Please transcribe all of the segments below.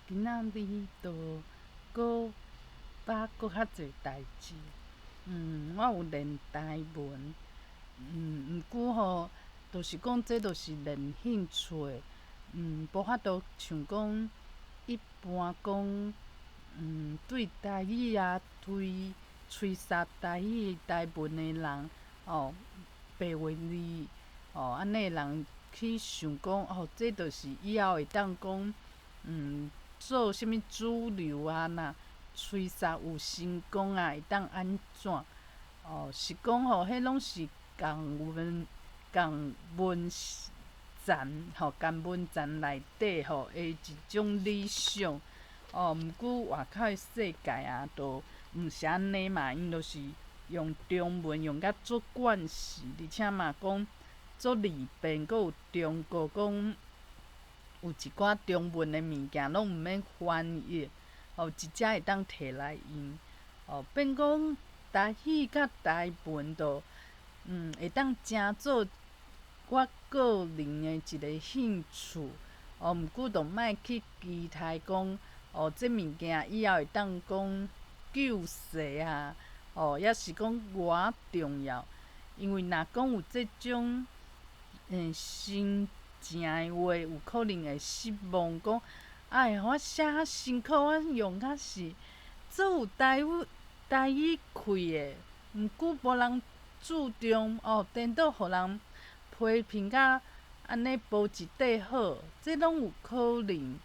今仔日就閣捌閣較濟代誌。我有練台文，毋過吼，就是講這就是練興趣的，無法度像講一般講，對台語啊，推吹殺台語台文的人，哦，白話字，哦，按呢人去想講，哦，這就是以後會當講，做啥物主流啊，若吹殺有成功啊，會當按怎？哦，是講吼，彼攏是仝文仝文層吼，仝文層內底吼的一種理想。哦，毋過外口的世界啊，就毋是按呢嘛，𪜶就是用中文用甲足慣勢，而且嘛講足利便，閣有中國講有一寡中文的物件攏毋免翻譯，哦，直接會當提來用。哦，變講台語佮台文就會當成做我個人的一個興趣。哦，毋過就莫去期待講，哦，這物件以後會當講救世啊，哦，抑是講偌重要。因為若講有這種心情的話，有可能會失望，講哎呀，我寫較辛苦，我用較是足有台語台語氣的，毋過無人注重，哦，顛倒予人批評甲按呢無一塊好，這攏有可能，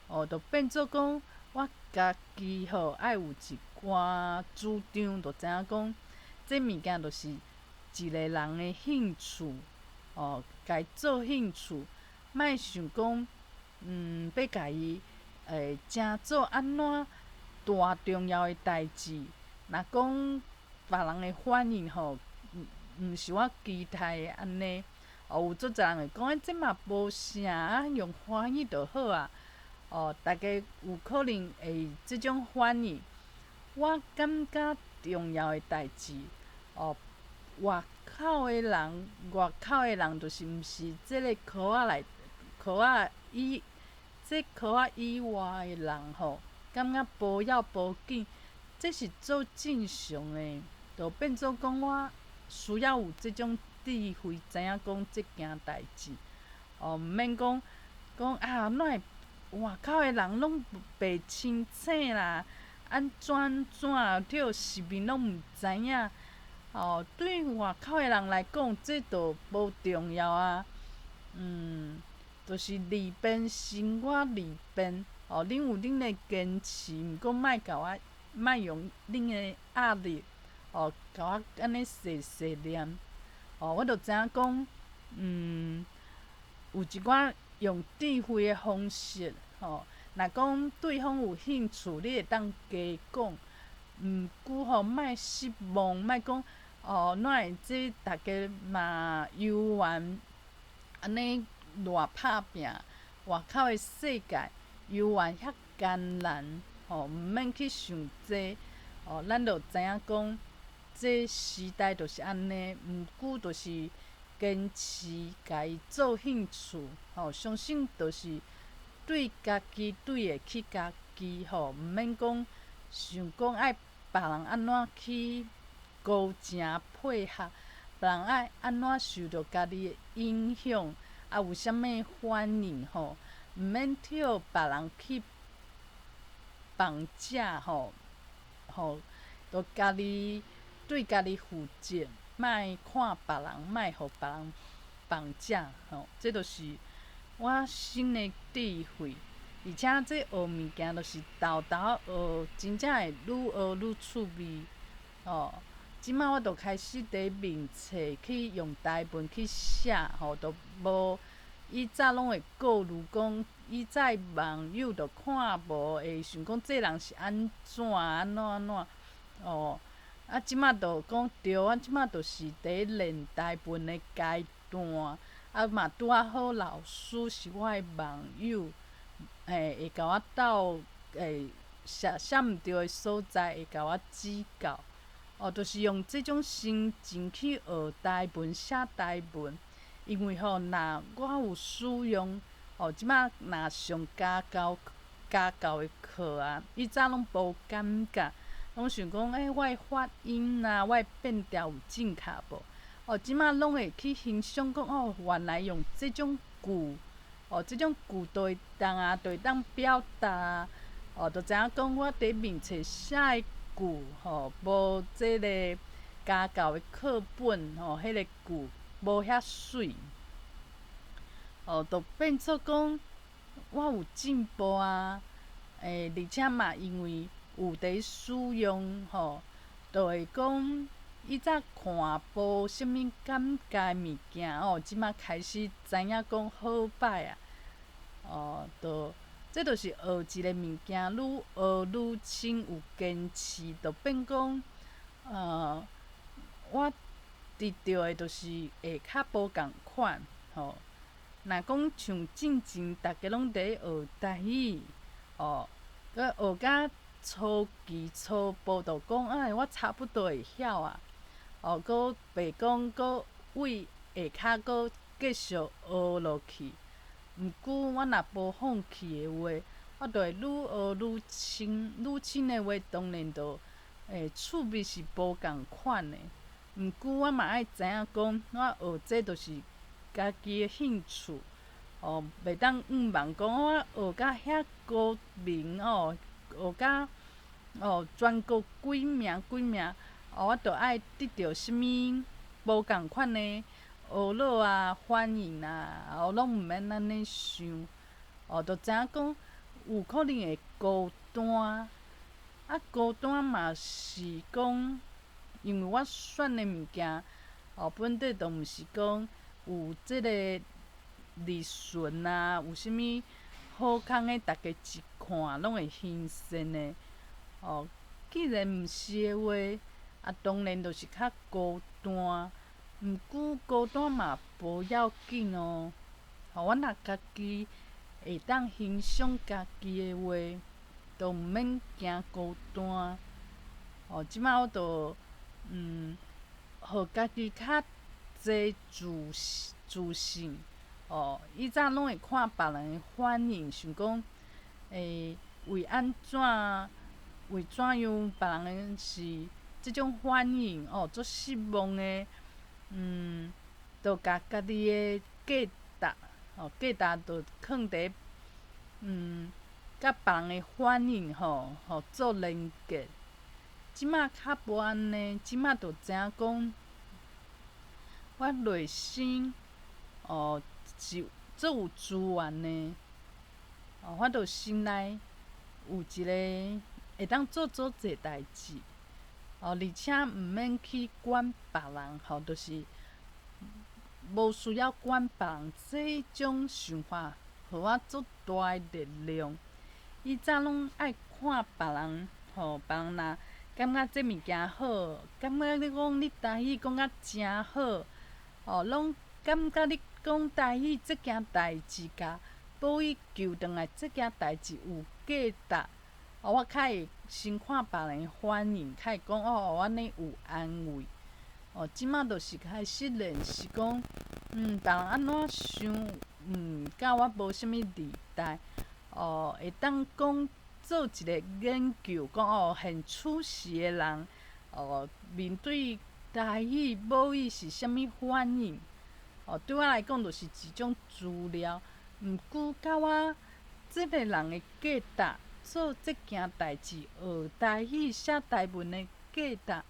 哦，就變做講我家己吼愛有一寡主張，就知影講這物件就是一個人的興趣，哦，共伊做興趣，莫想講，欲共伊成做按怎大重要的代誌。若講別人的反應吼，毋是我期待的按呢。哦，有足濟人會講，欸，這嘛無啥，啊，用華語就好啊。哦，大家有可能會這種反應。我感覺重要的代誌，哦，外口的人，外口的人就是毋是這个科仔內科仔以這科仔以外的人吼，感覺無要無緊，這是足正常的，就變做講我需要有這種智慧，知影講這件代誌，哦，毋免講講啊，哪會外口的人攏袂清醒啦，按怎按怎，予食面攏毋知影。哦，對外口的人來講，這就無重要啊。就是利便生活利便，哦，恁有恁的堅持，毋過莫共我，莫用恁的壓力，哦，共我按呢細細念。哦，我就知影講，有一寡用智慧的方式，吼，若講對方有興趣，你會當加講。毋過吼，莫失望，莫講哦，哪會這逐家嘛猶原按呢賴拍拚，外口的世界猶原遐艱難，吼，毋免去想這，哦，咱就知影講，這時代就是按呢，毋過就是堅持共伊做興趣，吼，相信就是對家己對會起家己，吼，毋免講想講愛別人按怎去勾情配合，別人愛按怎受著家己的影響，啊有啥物反應吼，毋免予別人去綁架吼，吼，就家己對家己負責，莫看別人，莫予別人綁架吼，這就是我新的智慧。而且這學物件就是沓沓學，真正會愈學愈趣味。哦，這擺我就開始佇面冊去用台文去寫，吼，就無以早攏會顧慮講，以早網友就看無，會想講這人是按怎按怎按怎，哦，啊，這擺就講對，我這擺就是佇練台文的階段，啊嘛拄仔好老師是我的網友。嘿，會共我鬥，會寫寫毋對的所在，會共我指教。哦，就是用這種心情去學台文、寫台文。因為吼，若我有使用，哦，這擺若上家教家教的課啊，以早攏無感覺，攏想講，欸，我的發音啊，我的變調有正確無？哦，這馬攏會去欣賞講，哦，原來用這種句，哦，這種句都會當啊，都會當表達啊，哦，就知影講我佇面冊寫的句，吼，無這个家教的課本，吼，彼个句無遐媠，哦，就變做講我有進步啊，欸，而且嘛，因為有佇使用，吼，就會講以早看無啥物感覺的物件，哦，這馬開始知影講好歹啊，哦，就這就是學一个物件，愈學愈深，有堅持，就變講，我得著的就是會較無仝款，吼。若講像進前逐家攏佇學台語，哦，閣學甲初期初步就講，哎，我差不多會曉啊，哦，閣袂講閣為下跤閣繼續學落去。毋過我若無放棄的話，我就會愈學愈深，愈深的話，當然就會趣味是無仝款的。毋過我嘛愛知影講，我學這就是家己的興趣，哦，袂當向望講我學甲遐高明哦，學甲哦全國幾名幾名，哦，我就愛得著啥物無仝款的呵咾啊、歡迎啊，哦，攏毋免按呢想，哦，就知影講有可能會孤單，啊，孤單嘛是講，因為我選的物件，哦，本底就毋是講有這个利潤啊，有啥物好康的，逐家一看攏會欣羨的，哦，既然毋是的話，啊，當然就是較孤單。毋過孤單嘛無要緊哦，吼，我若家己會當欣賞家己的話，就毋免驚孤單。哦，這擺我就予家己較濟自信。哦，以早攏會看別人的反應，想講，欸，為按怎為怎樣別人是這種反應，哦，足失望的。就共家己的價值，吼，價值就囥佇佮別人的反應吼，吼做連結。這馬較無按呢，這馬就知影講，我內心哦是足有資源的，哦，我就心內有一个會當做足濟代誌。哦，而且毋免去管別人，吼，就是無需要管別人，這種想法，予我足大的力量。以早攏愛看別人，吼，別人若感覺這物件好，感覺你講你台語講甲誠好，哦，攏感覺你講台語這件代誌，共母語救轉來這件代誌有價值。哦，我較會先看別人反應，較會講哦，按呢有安慰。哦，這馬就是開始練習講，別人按怎想，佮我無啥物厘代。哦，會當講做一个研究，講哦，現此時的人，哦，面對台語母語是啥物反應？哦，對我來講，就是一種資料。毋過，佮我這个人的價值，做這件代誌，學台語寫台文的價值，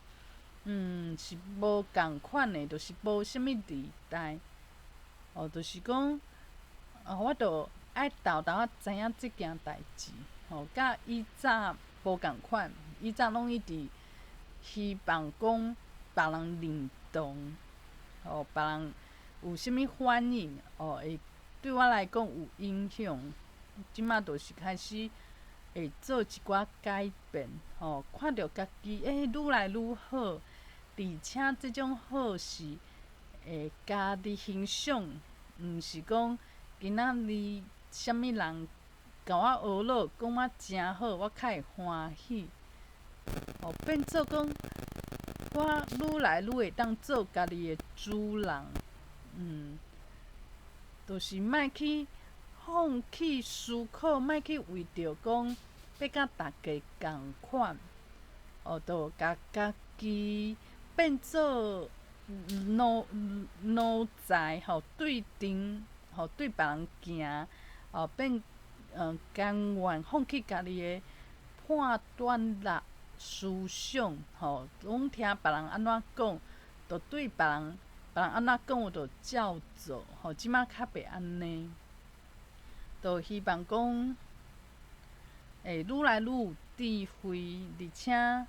是無仝款的，就是無啥物厘代。哦，就是講，哦，我著愛沓沓仔知影這件代誌，吼，佮以早無仝款，以早攏一直希望講別人認同，吼，別人有啥物反應，哦，會對我來講有影響。這馬就是開始會做一寡改變，吼，看著家己欸愈來愈好，而且這種好是會家己欣賞，毋是講今仔日啥物人共我呵咾，講我誠好，我較會歡喜。哦，變做講我愈來愈會當做家己的主人，就是莫去予放棄思考，莫去為著講欲佮逐家仝款，哦，就共家己變做奴才吼，對陣吼對別人行，哦變甘願放棄家己的判斷力、思想，吼，攏聽別人按怎講，就對別人別人按怎講，我就照做，吼，這馬較袂按呢，就希望講會愈來愈有智慧，而且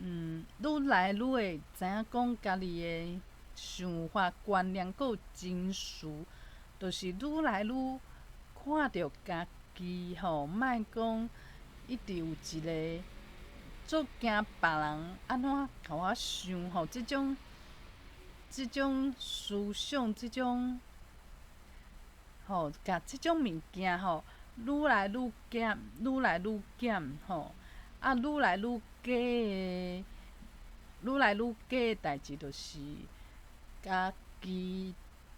愈來愈會知影講家己的想法、觀念，閣有情緒，就是愈來愈看著家己吼，莫講一直有一个足驚別人按怎共我想吼，這種思想，這種吼，共這種物件吼，愈來愈減，愈來愈減吼，啊，愈來愈假的，愈來愈假的代誌，就是家己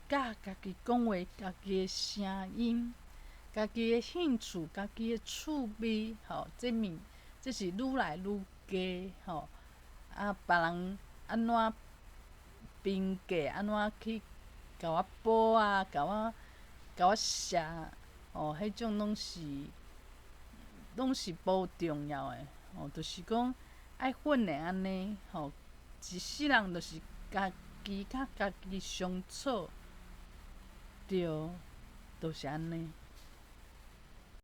佮家己講話，家己的聲音，家己的興趣，家己的趣味，吼，這物，這是愈來愈假吼。啊，別人按怎評價，按怎去共我褒啊，共我寫，吼，彼種攏是無重要的，吼，就是講愛訓練按呢，吼，一世人就是家己佮家己相處，對，就是按呢。